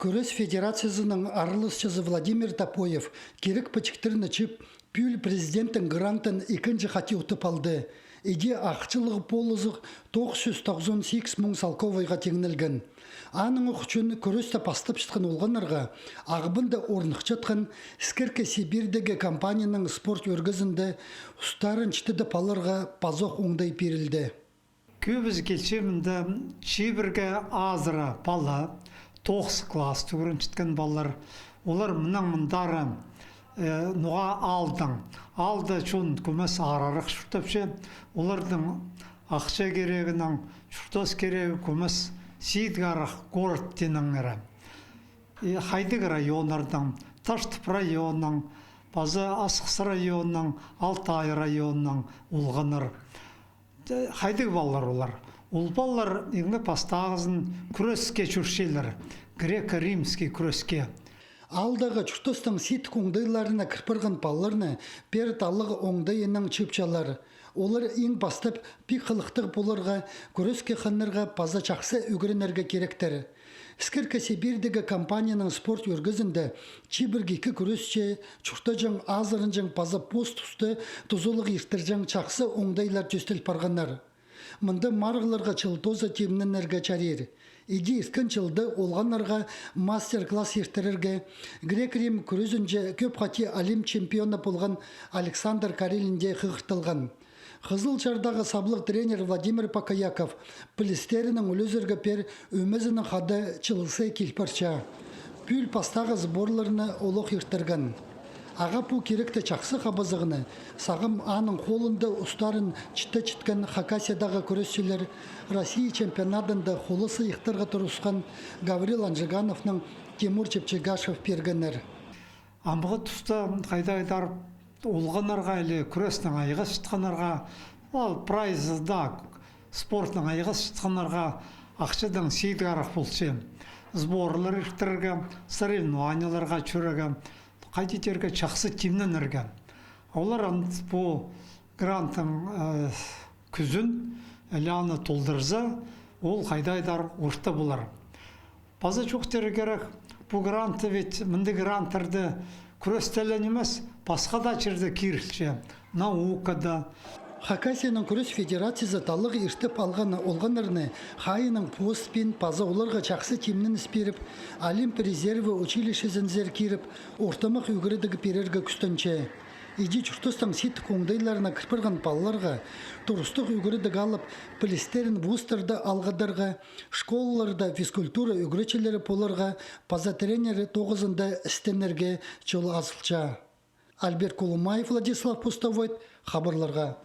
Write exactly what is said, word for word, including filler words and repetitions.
Кӱрес федерациязының араласчызы Владимир Топоев кирек пічіктерні чыып, пӱӱл президенттің грантын ікінҷі хати утып алды. Іди ахчалығ полызығ тоғыс чӱс тоғызон сигіс муң салковайға тиңнелген. Аның ох ӱчӱн кӱресті пастапчатхан олғаннарға Ағбанда орныхчатхан Іскеркі Сибирьдегі компанияның спорт ӧргезінде устарын чітедіп аларға пазох оңдай пирілді. Кӧбізі килче мында чибірге азыра пала, тоғыс класста ӱгренчеткен палалар. Олар мынаң мындары, э, ноға аалдаң. Аалда чон кӧмес арарах чуртапча. Олардың ахча кирегінең, чуртас кирегі кӧмес, сидік арах город тинеңер. И хайдағ районнардаң, Таштып районнаң, паза Асхыс районнаң, Алтай районнаң олғаннар. Хайдағ палалар олар? Ол палалар иң пастағызын кӱреске чӧрчелер, греко-римский кӱреске. Аалдағы чуртастың сидік оңдайларына кір парған палаларны пеер таллығ оңдайынаң чыыпчалар. Олар иң пастап пик хылыхтығ поларға, кӱреске хынарға паза чахсы ӱгренерге киректер. Іскеркі Сибирьдегі компанияның спорт ӧргезінде чибіргі ікі кӱресчі чуртаҷаң, азыранҷаң паза пос туста тузалығ иртірҷең чахсы оңдайлар тӧстел парғаннар. Мында марығларға чыл тооза тимненерге чарир. Іди ирткен чылда олғаннарға мастер-класс иртірерге грек-рим кӱрезінҷе кӧп хати Олимп чемпиона полған Александр Карелинде хығыртылған. Хызылчардағы саблығ тренер Владимир Покояков пілістерінең ӱлезерге пеер ӧмезінең хада чылызы кил парча. Пӱӱл пастағы сборларны олох иртірген. Ағаа пу киректі чахсы хабазығны, сағам аның холында устарын чітчеткен Хакасиядағы кӱресчілер, Россия чемпионадында холас ыйыхтарға турысхан Гаврил Анжигановнаң Тимур Чепчигашев пиргеннер. Амғы туста хайдағ-да олғаннарға или кӱрестең айғасчатханнарға, ол прайзы даа спортнаң айғасчатханнарға ахчадаң сидік арах полча. Сборлар иртірерге, соревнованиеларға чӧрерге, хайди тирге, чахсы тимненерге. Олар ан-, пу гранттың, э, кӱзін, или аны толдырза, ол хайдағ-да орта полар. Паза чоохтирға кирек, пу грантты ведь, мындағ гранттарды кӱресте ле нимес, пасха даа чирде кирілче, наукада. Хакасияның кӱрес федерациязы таллағ иртіп алған олғаннарны хайынаң пуыстапчаң паза оларға чахсы тимненіс пиріп, Олимп резерві училищезінзер киріп, ортымах ӱгредіг пирерге кӱстенче. Іди чуртастың сидік оңдайларына кір парған палаларға турыстығ ӱгредіг алып, пілістерін вузтарда алғыдарға, школаларда физкультура ӱгретчілері поларға паза тренері тоғызында істенерге чол азылча. Альберт Кулумаев, Владислав Пустовой, хабарларға.